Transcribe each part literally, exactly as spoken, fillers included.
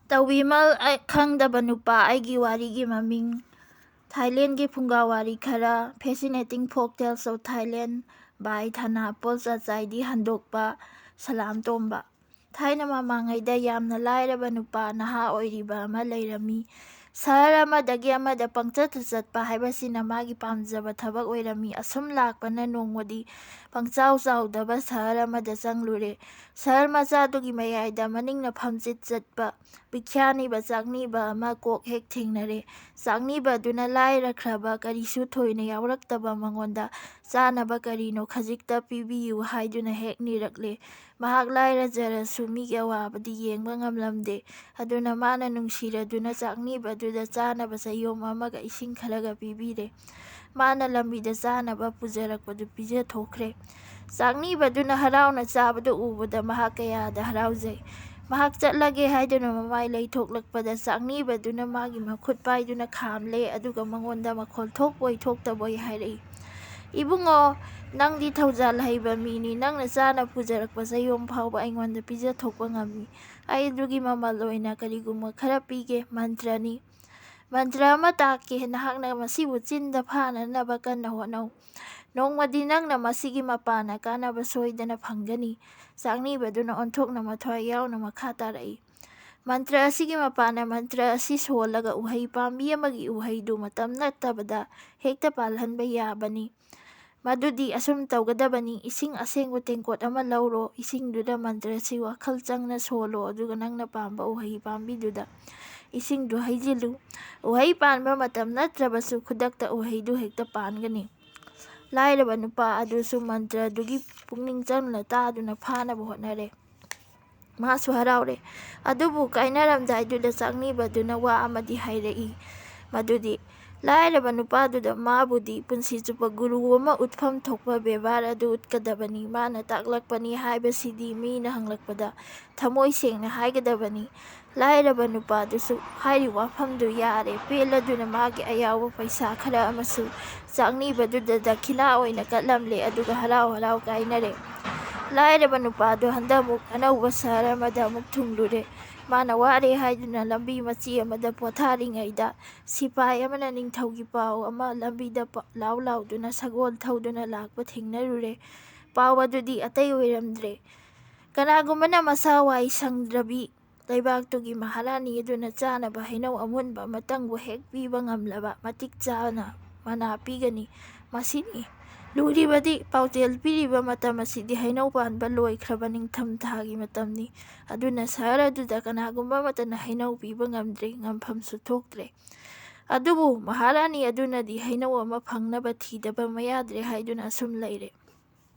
ꯇꯧꯕꯤꯃꯜ ꯑꯩ ꯈꯪꯗꯕ ꯅꯨꯄꯥ ꯑꯩꯒꯤ ꯋꯥꯔꯤꯒꯤ ꯃꯃꯤꯡ꯫ ꯊꯥꯏꯂꯦꯟꯒꯤ ꯐꯨꯡꯒꯥ ꯋꯥꯔꯤ ꯈꯔ, Fascinating Folk Tales of Thailand by ꯊꯅꯥꯄꯣꯜ ꯆꯆꯥꯏꯗꯤ ꯍꯟꯗꯣꯛꯄ꯫ ꯁꯂꯥꯝ ꯇꯣꯝꯕ꯫ ꯊꯥꯏꯅ ꯃꯃꯥꯡꯉꯩꯗ ꯌꯥꯝꯅ ꯂꯥꯏꯔꯕ ꯅꯨꯄꯥ ꯅꯍꯥ ꯑꯣꯏꯔꯤꯕ ꯑꯃ ꯂꯩꯔꯝꯃꯤ꯫ ꯁꯍꯔ ꯑꯃꯗꯒꯤ ꯑꯃꯗ ꯄꯪꯆꯠꯇ ꯆꯠꯄ ꯍꯥꯏꯕꯁꯤꯅ ꯃꯥꯒꯤ ꯄꯥꯝꯖꯕ ꯊꯕꯛ ꯑꯣꯏꯔꯝꯃꯤ꯫ ꯑꯁꯨꯝ ꯂꯥꯛꯄꯅ ꯅꯣꯡꯃꯗꯤ ꯄꯪꯆꯥꯎ ꯆꯥꯎꯗꯕ ꯁꯍꯔ ꯑꯃꯗ ꯆꯪꯂꯨꯔꯦ꯫ ꯁꯍꯔ ꯃꯆꯥꯗꯨꯒꯤ ꯃꯌꯥꯏꯗ ꯃꯅꯤꯡꯅ ꯐꯝꯆꯤꯠ ꯆꯠꯄ ꯕꯤꯈ꯭ꯌꯥꯅꯤꯕ ꯆꯥꯛꯅꯤꯕ ꯑꯃ ꯀꯣꯛ ꯍꯦꯛ ꯊꯦꯡꯅꯔꯦ꯫ ꯆꯥꯛꯅꯤꯕ ꯑꯗꯨꯅ ꯂꯥꯏꯔꯈ꯭ꯔꯕ, ꯀꯔꯤꯁꯨ ꯊꯣꯏꯅ ꯌꯥꯎꯔꯛꯇꯕ ꯃꯉꯣꯟꯗ ꯆꯥꯅꯕ ꯀꯔꯤꯅꯣ ꯈꯖꯤꯛꯇ ꯄꯤꯕꯤꯌꯨ ꯍꯥꯏꯗꯨꯅ ꯍꯦꯛ ꯅꯤꯔꯛꯂꯦ꯫ ꯃꯍꯥꯛ ꯂꯥꯏꯔꯖꯔꯁꯨ ꯃꯤꯒꯤ ꯑꯋꯥꯕꯗꯤ ꯌꯦꯡꯕ ꯉꯝꯂꯝꯗꯦ꯫ ꯑꯗꯨꯅ ꯃꯥꯅ ꯅꯨꯡꯁꯤꯔꯗꯨꯅ ꯆꯥꯛꯅꯤꯕ ꯑꯗꯨꯗ ꯆꯥꯅꯕ ꯆꯌꯣꯝ ꯑꯃꯒ ꯏꯁꯤꯡ ꯈꯔꯒ ꯄꯤꯕꯤꯔꯦ꯫ ꯃꯥꯅ ꯂꯝꯕꯤꯗ ꯆꯥꯅꯕ ꯄꯨꯖꯔꯛꯄꯗꯨ ꯄꯤꯖꯊꯣꯛꯈ꯭ꯔꯦ꯫ ꯆꯥꯛꯅꯤꯕꯗꯨꯅ ꯍꯔꯥꯎꯅ ꯆꯥꯕꯗꯨ ꯎꯕꯗ ꯃꯍꯥꯛ ꯀꯌꯥꯗ ꯍꯔꯥꯎꯖꯩ꯫ ꯃꯍꯥꯛ ꯆꯠꯂꯒꯦ ꯍꯥꯏꯗꯨꯅ ꯃꯃꯥꯏ ꯂꯩꯊꯣꯛꯂꯛꯄꯗ ꯆꯥꯛꯅꯤꯕꯗꯨꯅ ꯃꯥꯒꯤ ꯃꯈꯨꯠ ꯄꯥꯏꯗꯨꯅ ꯈꯥꯝꯂꯦ, ꯑꯗꯨꯒ ꯃꯉꯣꯟꯗ ꯃꯈꯣꯜ ꯊꯣꯛꯄꯣꯏ ꯊꯣꯛꯇꯕꯣꯏ ꯍꯥꯏꯔꯛꯏ, "ꯏꯕꯨꯡꯉꯣ, ꯅꯪꯗꯤ ꯊꯧꯖꯥꯜ ꯍꯩꯕ ꯃꯤꯅꯤ, ꯅꯪꯅ ꯆꯥꯅ ꯄꯨꯖꯔꯛꯄ ꯆꯌꯣꯝ ꯐꯥꯎꯕ ꯑꯩꯉꯣꯟꯗ ꯄꯤꯖꯊꯣꯛꯄ ꯉꯝꯃꯤ꯫ ꯑꯩ ꯑꯗꯨꯒꯤ ꯃꯃꯜ ꯑꯣꯏꯅ ꯀꯔꯤꯒꯨꯝꯕ ꯈꯔ ꯄꯤꯒꯦ, ꯃꯟꯇ꯭ꯔꯅꯤ꯫ ꯃꯟꯇ꯭ꯔ ꯑꯃ ꯇꯥꯛꯀꯦ, ꯅꯍꯥꯛꯅ ꯃꯁꯤꯕꯨ ꯆꯤꯟꯗ ꯐꯥꯅꯅꯕ ꯀꯟꯅ ꯍꯣꯠꯅꯧ꯫ ꯅꯣꯡꯃꯗꯤ ꯅꯪꯅ ꯃꯁꯤꯒꯤ ꯃꯄꯥꯟꯅ ꯀꯥꯟꯅꯕ ꯁꯣꯏꯗꯅ ꯐꯪꯒꯅꯤ꯫" ꯆꯥꯛꯅꯤꯕꯗꯨꯅ ꯑꯣꯟꯊꯣꯛꯅ ꯃꯊ꯭ꯋꯥꯏ ꯌꯥꯎꯅ ꯃꯈꯥ ꯇꯥꯔꯛꯏ, "ꯃꯟꯇ꯭ꯔ ꯑꯁꯤꯒꯤ ꯃꯄꯥꯟꯅ ꯃꯟꯇ꯭ꯔ ꯑꯁꯤ ꯁꯣꯜꯂꯒ ꯎꯍꯩ ꯄꯥꯝꯕꯤ ꯑꯃꯒꯤ ꯎꯍꯩꯗꯨ ꯃꯇꯝ ꯅꯠꯇꯕꯗ ꯍꯦꯛꯇ ꯄꯥꯜꯍꯟꯕ ꯌꯥꯕꯅꯤ꯫ ꯃꯗꯨꯗꯤ ꯑꯁꯨꯝ ꯇꯧꯒꯗꯕꯅꯤ, ꯏꯁꯤꯡ ꯑꯁꯦꯡꯕ ꯇꯦꯡꯀꯣꯠ ꯑꯃ ꯂꯧꯔꯣ, ꯏꯁꯤꯡꯗꯨꯗ ꯃꯟꯇ꯭ꯔꯁꯤ ꯋꯥꯈꯜ ꯆꯪꯅ ꯁꯣꯜꯂꯣ, ꯑꯗꯨꯒ ꯅꯪꯅ ꯄꯥꯝꯕ ꯎꯍꯩ ꯄꯥꯝꯕꯤꯗꯨꯗ ꯏꯁꯤꯡꯗꯨ ꯍꯩꯖꯤꯜꯂꯨ꯫ ꯎꯍꯩ ꯄꯥꯟꯕ ꯃꯇꯝ ꯅꯠꯇ꯭ꯔꯕꯁꯨ ꯈꯨꯗꯛꯇ ꯎꯍꯩꯗꯨ ꯍꯦꯛꯇ ꯄꯥꯟꯒꯅꯤ꯫" ꯂꯥꯏꯔꯕ ꯅꯨꯄꯥ ꯑꯗꯨꯁꯨ ꯃꯟꯇ꯭ꯔꯗꯨꯒꯤ ꯄꯨꯛꯅꯤꯡ ꯆꯪꯅ ꯇꯥꯗꯨꯅ ꯐꯥꯅꯕ ꯍꯣꯠꯅꯔꯦ꯫ ꯃꯥꯁꯨ ꯍꯔꯥꯎꯔꯦ꯫ ꯑꯗꯨꯕꯨ ꯀꯥꯏꯅꯔꯝꯗꯥꯏꯗꯨꯗ ꯆꯥꯛꯅꯤꯕꯗꯨꯅ ꯋꯥ ꯑꯃꯗꯤ ꯍꯥꯏꯔꯛꯏ, ꯃꯗꯨꯗꯤ ꯂꯥꯏꯔꯕ ꯅꯨꯄꯥꯗꯨꯗ ꯃꯥꯕꯨꯗꯤ ꯄꯨꯟꯁꯤ ꯆꯨꯞꯄ ꯒꯨꯔꯨ ꯑꯃ ꯎꯠꯐꯝ ꯊꯣꯛꯄ ꯕꯦꯕꯥꯔ ꯑꯗꯨ ꯎꯠꯀꯗꯕꯅꯤ꯫ ꯃꯥꯅ ꯇꯥꯛꯂꯛꯄꯅꯤ ꯍꯥꯏꯕꯁꯤꯗꯤ ꯃꯤꯅ ꯍꯪꯂꯛꯄꯗ ꯊꯃꯣꯏ ꯁꯦꯡꯅ ꯍꯥꯏꯒꯗꯕꯅꯤ꯫ ꯂꯥꯏꯔꯕ ꯅꯨꯄꯥꯗꯨꯁꯨ ꯍꯥꯏꯔꯤꯕ ꯋꯥꯐꯝꯗꯨ ꯌꯥꯔꯦ꯫ ꯄꯦꯜꯂꯗꯨꯅ ꯃꯥꯒꯤ ꯑꯌꯥꯎꯕ ꯄꯩꯁꯥ ꯈꯔ ꯑꯃꯁꯨ ꯆꯥꯛꯅꯤꯕꯗꯨꯗ ꯗꯈꯤꯅꯥ ꯑꯣꯏꯅ ꯀꯠꯂꯝꯂꯦ, ꯑꯗꯨꯒ ꯍꯔꯥꯎ ꯍꯔꯥꯎ ꯀꯥꯏꯅꯔꯦ꯫ ꯂꯥꯏꯔꯕ ꯅꯨꯄꯥꯗꯨ ꯍꯟꯗꯛꯃꯨꯛ ꯑꯅꯧꯕ ꯁꯍꯔ ꯑꯃꯗ ꯑꯃꯨꯛ ꯊꯨꯡꯂꯨꯔꯦ꯫ ꯃꯥꯅ ꯋꯥꯔꯦ ꯍꯥꯏꯗꯨꯅ ꯂꯝꯕꯤ ꯃꯆꯤ ꯑꯃꯗ ꯄꯣꯊꯥꯔꯤꯉꯩꯗ ꯁꯤꯄꯥꯏ ꯑꯃꯅ ꯅꯤꯡꯊꯧꯒꯤ ꯄꯥꯎ ꯑꯃ ꯂꯝꯕꯤꯗ ꯄ-, ꯂꯥꯎ ꯂꯥꯎꯗꯨꯅ ꯁꯒꯣꯜ ꯊꯧꯗꯨꯅ ꯂꯥꯛꯄ ꯊꯦꯡꯅꯔꯨꯔꯦ꯫ ꯄꯥꯎ ꯑꯗꯨꯗꯤ ꯑꯇꯩ ꯑꯣꯏꯔꯝꯗ꯭ꯔꯦ꯫ ꯀꯅꯥꯒꯨꯝꯕꯅ ꯃꯁꯥ ꯋꯥꯏ ꯁꯪꯗ꯭ꯔꯕꯤ ꯂꯩꯕꯥꯛꯇꯨꯒꯤ ꯃꯍꯥꯔꯥꯅꯤ ꯑꯗꯨꯅ ꯆꯥꯅꯕ ꯍꯩꯅꯧ ꯑꯃꯨꯟꯕ ꯑꯃꯇꯪꯕꯨ ꯍꯦꯛ ꯄꯤꯕ ꯉꯝꯂꯕ ꯃꯇꯤꯛ ꯆꯥꯅ ꯃꯅꯥ ꯄꯤꯒꯅꯤ꯫ ꯃꯁꯤꯅꯤ ꯂꯨꯔꯤꯕꯗꯤ ꯄꯥꯎꯖꯦꯜ ꯄꯤꯔꯤꯕ ꯃꯇꯝ ꯑꯁꯤꯗꯤ ꯍꯩꯅꯧ ꯄꯥꯟꯕ ꯂꯣꯏꯈ꯭ꯔꯕ ꯅꯤꯡꯊꯝ ꯊꯥꯒꯤ ꯃꯇꯝꯅꯤ꯫ ꯑꯗꯨꯅ ꯁꯍꯔ ꯑꯗꯨꯗ ꯀꯅꯥꯒꯨꯝꯕ ꯑꯃꯠꯇꯅ ꯍꯩꯅꯧ ꯄꯤꯕ ꯉꯝꯗ꯭ꯔꯦ, ꯉꯝꯐꯝꯁꯨ ꯊꯣꯛꯇ꯭ꯔꯦ꯫ ꯑꯗꯨꯕꯨ ꯃꯍꯥꯔꯥꯅꯤ ꯑꯗꯨꯅꯗꯤ ꯍꯩꯅꯧ ꯑꯃ ꯐꯪꯅꯕ ꯊꯤꯗꯕ ꯃꯌꯥꯗ꯭ꯔꯦ ꯍꯥꯏꯗꯨꯅ ꯑꯁꯨꯝ ꯂꯩꯔꯦ꯫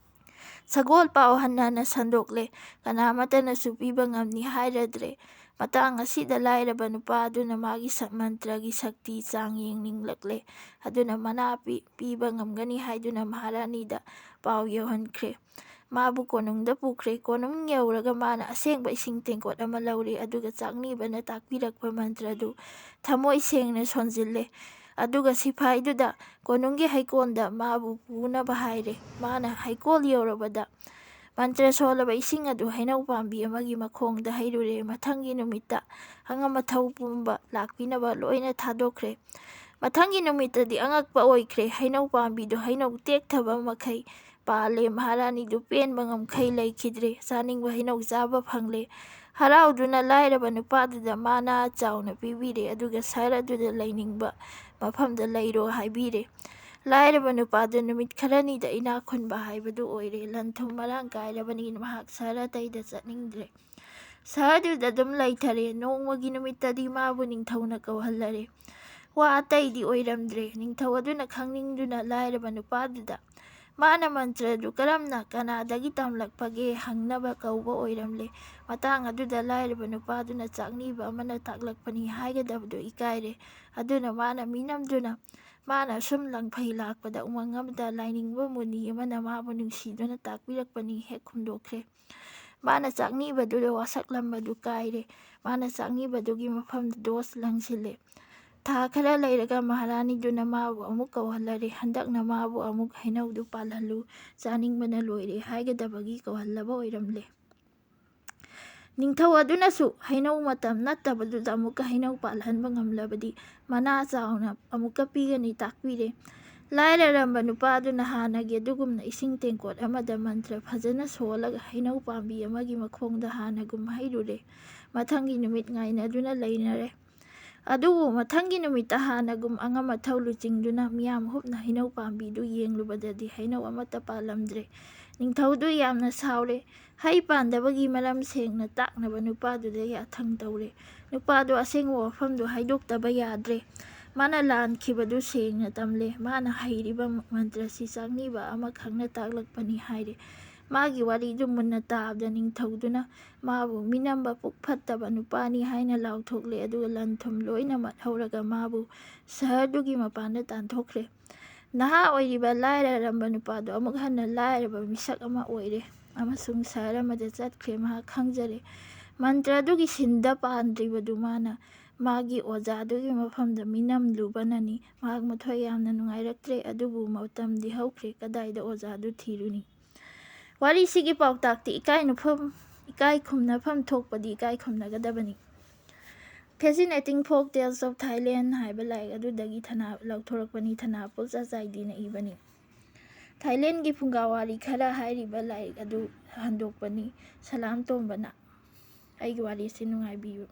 ꯁꯒꯣꯜ ꯄꯥꯎ ꯍꯟꯅ ꯍꯟꯅ ꯁꯟꯗꯣꯛꯂꯦ꯫ ꯀꯅꯥ ꯑꯃꯠꯇꯅꯁꯨ ꯄꯤꯕ ꯉꯝꯅꯤ ꯍꯥꯏꯔꯗ꯭ꯔꯦ꯫ ꯃꯇꯥꯡ ꯑꯁꯤꯗ ꯂꯥꯏꯔꯕ ꯅꯨꯄꯥ ꯑꯗꯨꯅ ꯃꯥꯒꯤ ꯁꯛ-, ꯃꯟꯇ꯭ꯔꯒꯤ ꯁꯛꯇꯤ ꯆꯥꯡ ꯌꯦꯡꯅꯤꯡꯂꯛꯂꯦ꯫ ꯑꯗꯨꯅ ꯃꯅꯥ ꯄꯤ-, ꯄꯤꯕ ꯉꯝꯒꯅꯤ ꯍꯥꯏꯗꯨꯅ ꯃꯍꯥꯔꯥꯅꯤꯗ ꯄꯥꯎ ꯌꯧꯍꯟꯈ꯭ꯔꯦ꯫ ꯃꯥꯕꯨ ꯀꯣꯅꯨꯡꯗ ꯄꯨꯈ꯭ꯔꯦ꯫ ꯀꯣꯅꯨꯡ ꯌꯧꯔꯒ ꯃꯥꯅ ꯑꯁꯦꯡꯕ ꯏꯁꯤꯡ ꯇꯦꯡꯀꯣꯠ ꯑꯃ ꯂꯧꯔꯦ, ꯑꯗꯨꯒ ꯆꯥꯛꯅꯤꯕꯅ ꯇꯥꯛꯄꯤꯔꯛꯄ ꯃꯟꯇ꯭ꯔꯗꯨ ꯊꯃꯣꯏ ꯁꯦꯡꯅ ꯁꯣꯟꯖꯤꯜꯂꯦ꯫ ꯑꯗꯨꯒ ꯁꯤꯐꯥꯏꯗꯨꯗ ꯀꯣꯅꯨꯡꯒꯤ ꯍꯩꯀꯣꯜꯗ ꯃꯥꯕꯨ ꯄꯨꯅꯕ ꯍꯥꯏꯔꯦ꯫ ꯃꯥꯅ ꯍꯩꯀꯣꯜ ꯌꯧꯔꯕꯗ ꯃꯟꯇ꯭ꯔ ꯁꯣꯜꯂꯕ ꯏꯁꯤꯡ ꯑꯗꯨ ꯍꯩꯅꯧ ꯄꯥꯝꯕꯤ ꯑꯃꯒꯤ ꯃꯈꯣꯡꯗ ꯍꯩꯔꯨꯔꯦ꯫ ꯃꯊꯪꯒꯤ ꯅꯨꯃꯤꯠꯇ ꯑꯉꯝ ꯑꯊꯧ ꯄꯨꯝꯕ ꯂꯥꯛꯄꯤꯅꯕ ꯂꯣꯏꯅ ꯊꯥꯗꯣꯛꯈ꯭ꯔꯦ꯫ ꯃꯊꯪꯒꯤ ꯅꯨꯃꯤꯠꯇꯗꯤ ꯑꯉꯛꯄ ꯑꯣꯏꯈ꯭ꯔꯦ꯫ ꯍꯩꯅꯧ ꯄꯥꯝꯕꯤꯗꯨ ꯍꯩꯅꯧ ꯇꯦꯛꯊꯕ ꯃꯈꯩ ꯄꯥꯜꯂꯦ꯫ ꯃꯍꯥꯔꯥꯅꯤꯗꯨ ꯄꯦꯟꯕ ꯉꯝꯈꯩ ꯂꯩꯈꯤꯗ꯭ꯔꯦ꯫ ꯆꯥꯅꯤꯡꯕ ꯍꯩꯅꯧ ꯆꯥꯕ ꯐꯪꯂꯦ꯫ ꯍꯔꯥꯎꯗꯨꯅ ꯂꯥꯏꯔꯕ ꯅꯨꯄꯥꯗꯨꯗ ꯃꯅꯥ ꯆꯥꯎꯅ ꯄꯤꯕꯤꯔꯦ, ꯑꯗꯨꯒ ꯁꯍꯔ ꯑꯗꯨꯗ ꯂꯩꯅꯤꯡꯕ ꯃꯐꯝꯗ ꯂꯩꯔꯣ ꯍꯥꯏꯕꯤꯔꯦ꯫ ꯂꯥꯏꯔꯕ ꯅꯨꯄꯥꯗꯨ ꯅꯨꯃꯤꯠ ꯈꯔꯅꯤꯗ ꯏꯅꯥꯛ ꯈꯨꯟꯕ ꯍꯥꯏꯕꯗꯨ ꯑꯣꯏꯔꯦ꯫ ꯂꯟ ꯊꯨꯝ ꯃꯔꯥꯡ ꯀꯥꯏꯔꯕꯅꯤꯅ ꯃꯍꯥꯛ ꯁꯍꯔ ꯑꯇꯩꯗ ꯆꯠꯅꯤꯡꯗ꯭ꯔꯦ꯫ ꯁꯍꯔꯗꯨꯗ ꯑꯗꯨꯝ ꯂꯩꯊꯔꯦ꯫ ꯅꯣꯡꯃꯒꯤ ꯅꯨꯃꯤꯠꯇꯗꯤ ꯃꯥꯕꯨ ꯅꯤꯡꯊꯧꯅ ꯀꯧꯍꯜꯂꯔꯦ꯫ ꯋꯥ ꯑꯇꯩꯗꯤ ꯑꯣꯏꯔꯝꯗ꯭ꯔꯦ꯫ ꯅꯤꯡꯊꯧ ꯑꯗꯨꯅ ꯈꯪꯅꯤꯡꯗꯨꯅ ꯂꯥꯏꯔꯕ ꯅꯨꯄꯥꯗꯨꯗ ꯃꯥꯅ ꯃꯟꯇ꯭ꯔꯗꯨ ꯀꯔꯝꯅ ꯀꯅꯥꯗꯒꯤ ꯇꯝꯂꯛꯄꯒꯦ ꯍꯪꯅꯕ ꯀꯧꯕ ꯑꯣꯏꯔꯝꯂꯦ꯫ ꯃꯇꯥꯡ ꯑꯗꯨꯗ ꯂꯥꯏꯔꯕ ꯅꯨꯄꯥꯗꯨꯅ ꯆꯥꯛꯅꯤꯕ ꯑꯃꯅ ꯇꯥꯛꯂꯛꯄꯅꯤ ꯍꯥꯏꯒꯗꯕꯗꯨ ꯏꯀꯥꯏꯔꯦ꯫ ꯑꯗꯨꯅ ꯃꯥꯅ ꯃꯤꯅꯝꯗꯨꯅ ꯃꯥꯅ ꯑꯁꯨꯝ ꯂꯪꯐꯩ ꯂꯥꯛꯄꯗ ꯎꯃꯪ ꯑꯃꯗ ꯂꯥꯏꯅꯤꯡꯕ ꯃꯨꯅꯤ ꯑꯃꯅ ꯃꯥꯕꯨ ꯅꯨꯡꯁꯤꯗꯨꯅ ꯇꯥꯛꯄꯤꯔꯛꯄꯅꯤ ꯍꯦꯛ ꯈꯨꯝꯗꯣꯛꯈ꯭ꯔꯦ꯫ ꯃꯥꯅ ꯆꯥꯛꯅꯤꯕꯗꯨꯗ ꯋꯥꯁꯛꯂꯝꯕꯗꯨ ꯀꯥꯏꯔꯦ꯫ ꯃꯥꯅ ꯆꯥꯛꯅꯤꯕꯗꯨꯒꯤ ꯃꯐꯝꯗ ꯗꯣꯁ ꯂꯪꯁꯤꯜꯂꯦ꯫ ꯊꯥ ꯈꯔ ꯂꯩꯔꯒ ꯃꯍꯥꯔꯥꯅꯤꯗꯨꯅ ꯃꯥꯕꯨ ꯑꯃꯨꯛ ꯀꯧꯍꯜꯂꯔꯦ꯫ ꯍꯟꯗꯛꯅ ꯃꯥꯕꯨ ꯑꯃꯨꯛ ꯍꯩꯅꯧꯗꯨ ꯄꯥꯜꯍꯜꯂꯨ, ꯆꯥꯅꯤꯡꯕꯅ ꯂꯣꯏꯔꯦ ꯍꯥꯏꯒꯗꯕꯒꯤ ꯀꯧꯍꯜꯂꯕ ꯑꯣꯏꯔꯝꯂꯦ꯫ ꯅꯤꯡꯊꯧ ꯑꯗꯨꯅꯁꯨ ꯍꯩꯅꯧ ꯃꯇꯝ ꯅꯠꯇꯕꯗꯨꯗ ꯑꯃꯨꯛꯀ ꯍꯩꯅꯧ ꯄꯥꯜꯍꯟꯕ ꯉꯝꯂꯕꯗꯤ ꯃꯅꯥ ꯆꯥꯎꯅ ꯑꯃꯨꯛꯀ ꯄꯤꯒꯅꯤ ꯇꯥꯛꯄꯤꯔꯦ꯫ ꯂꯥꯏꯔꯔꯝꯕ ꯅꯨꯄꯥ ꯑꯗꯨꯅ ꯍꯥꯟꯅꯒꯤ ꯑꯗꯨꯒꯨꯝꯅ ꯏꯁꯤꯡ ꯇꯦꯡꯀꯣꯠ ꯑꯃꯗ ꯃꯟꯇ꯭ꯔ ꯐꯖꯅ ꯁꯣꯜꯂꯒ ꯍꯩꯅꯧ ꯄꯥꯝꯕꯤ ꯑꯃꯒꯤ ꯃꯈꯣꯡꯗ ꯍꯥꯟꯅꯒꯨꯝ ꯍꯩꯔꯨꯔꯦ꯫ ꯃꯊꯪꯒꯤ ꯅꯨꯃꯤꯠ ꯉꯥꯏꯅꯗꯨꯅ ꯂꯩꯅꯔꯦ꯫ ꯑꯗꯨꯕꯨ ꯃꯊꯪꯒꯤ ꯅꯨꯃꯤꯠꯇ ꯍꯥꯟꯅꯒꯨꯝ ꯑꯉꯝ ꯑꯊꯧ ꯂꯨꯆꯤꯡꯗꯨꯅ ꯃꯤꯌꯥꯝ ꯍꯨꯞꯅ ꯍꯩꯅꯧ ꯄꯥꯝꯕꯤꯗꯨ ꯌꯦꯡꯂꯨꯕꯗꯗꯤ ꯍꯩꯅꯧ ꯑꯃꯠꯇ ꯄꯥꯜꯂꯝꯗ꯭ꯔꯦ꯫ ꯅꯤꯡꯊꯧꯗꯨ ꯌꯥꯝꯅ ꯁꯥꯎꯔꯦ꯫ ꯍꯩ ꯄꯥꯟꯗꯕꯒꯤ ꯃꯔꯝ ꯁꯦꯡꯅ ꯇꯥꯛꯅꯕ ꯅꯨꯄꯥꯗꯨꯗ ꯌꯥꯊꯪ ꯇꯧꯔꯦ꯫ ꯅꯨꯄꯥꯗꯨ ꯑꯁꯦꯡꯕ ꯋꯥꯐꯝꯗꯨ ꯍꯥꯏꯗꯣꯛꯇꯕ ꯌꯥꯗ꯭ꯔꯦ꯫ ꯃꯥꯅ ꯂꯥꯟꯈꯤꯕꯗꯨ ꯁꯦꯡꯅ ꯇꯝꯂꯦ꯫ ꯃꯥꯅ ꯍꯩꯔꯤꯕ ꯃꯟꯇ꯭ꯔꯁꯤ ꯆꯥꯛꯅꯤꯕ ꯑꯃꯈꯛꯅ ꯇꯥꯛꯂꯛꯄꯅꯤ ꯍꯥꯏꯔꯦ꯫ ꯃꯥꯒꯤ ꯋꯥꯔꯤꯗꯨ ꯃꯨꯟꯅ ꯇꯥꯕꯗ ꯅꯤꯡꯊꯧꯗꯨꯅ ꯃꯥꯕꯨ ꯃꯤꯅꯝꯕ ꯄꯨꯛ ꯐꯠꯇꯕ ꯅꯨꯄꯥꯅꯤ ꯍꯥꯏꯅ ꯂꯥꯎꯊꯣꯛꯂꯦ꯫ ꯑꯗꯨꯒ ꯂꯟ ꯊꯨꯝ ꯂꯣꯏꯅꯃꯛ ꯍꯧꯔꯒ ꯃꯥꯕꯨ ꯁꯍꯔꯗꯨꯒꯤ ꯃꯄꯥꯟꯗ ꯇꯥꯟꯊꯣꯛꯈ꯭ꯔꯦ꯫ ꯅꯍꯥ ꯑꯣꯏꯔꯤꯕ ꯂꯥꯏꯔꯔꯝꯕ ꯅꯨꯄꯥꯗꯨ ꯑꯃꯨꯛ ꯍꯟꯅ ꯂꯥꯏꯔꯕ ꯃꯤꯁꯛ ꯑꯃ ꯑꯣꯏꯔꯦ ꯑꯃꯁꯨꯡ ꯁꯍꯔ ꯑꯃꯗ ꯆꯠꯈ꯭ꯔꯦ꯫ ꯃꯍꯥꯛ ꯈꯪꯖꯔꯦ ꯃꯟꯇ꯭ꯔ ꯑꯗꯨꯒꯤ ꯁꯤꯟꯗ ꯄꯥꯟꯗ꯭ꯔꯤꯕꯗꯨ ꯃꯥꯅ ꯃꯥꯒꯤ ꯑꯣꯖꯥꯗꯨꯒꯤ ꯃꯐꯝꯗ ꯃꯤꯅꯝꯂꯨꯕꯅꯅꯤ꯫ ꯃꯍꯥꯛ ꯃꯊ꯭ꯋꯥꯏ ꯌꯥꯝꯅ ꯅꯨꯡꯉꯥꯏꯔꯛꯇ꯭ꯔꯦ꯫ ꯑꯗꯨꯕꯨ ꯃꯇꯝꯗꯤ ꯍꯧꯈ꯭ꯔꯦ꯫ ꯀꯗꯥꯏꯗ ꯑꯣꯖꯥꯗꯨ ꯊꯤꯔꯨꯅꯤ? ꯋꯥꯔꯤꯁꯤꯒꯤ ꯄꯥꯎꯇꯥꯛꯇꯤ ꯏꯀꯥꯏꯅꯐꯝ, ꯏꯀꯥꯏ ꯈꯨꯝꯅꯐꯝ ꯊꯣꯛꯄꯗꯤ ꯏꯀꯥꯏ ꯈꯨꯝꯅꯒꯗꯕꯅꯤ꯫ Fascinating Folk Tales of Thailand ꯍꯥꯏꯕ ꯂꯥꯏꯔꯤꯛ ꯑꯗꯨꯗꯒꯤ ꯊꯅꯥ ꯂꯧꯊꯣꯔꯛꯄꯅꯤ꯫ ꯊꯅꯥꯄꯨꯜ ꯆꯥꯆꯥꯏꯗꯤꯅ ꯏꯕꯅꯤ꯫ ꯊꯥꯏꯂꯦꯟꯒꯤ ꯐꯨꯡꯒꯥ ꯋꯥꯔꯤ ꯈꯔ ꯍꯥꯏꯔꯤꯕ ꯂꯥꯏꯔꯤꯛ ꯑꯗꯨ ꯍꯟꯗꯣꯛꯄꯅꯤ꯫ ꯁꯂꯥꯝ ꯇꯣꯝꯕꯅ꯫ ꯑꯩꯒꯤ ꯋꯥꯔꯤꯁꯤ ꯅꯨꯡꯉꯥꯏꯕꯤꯌꯨ꯫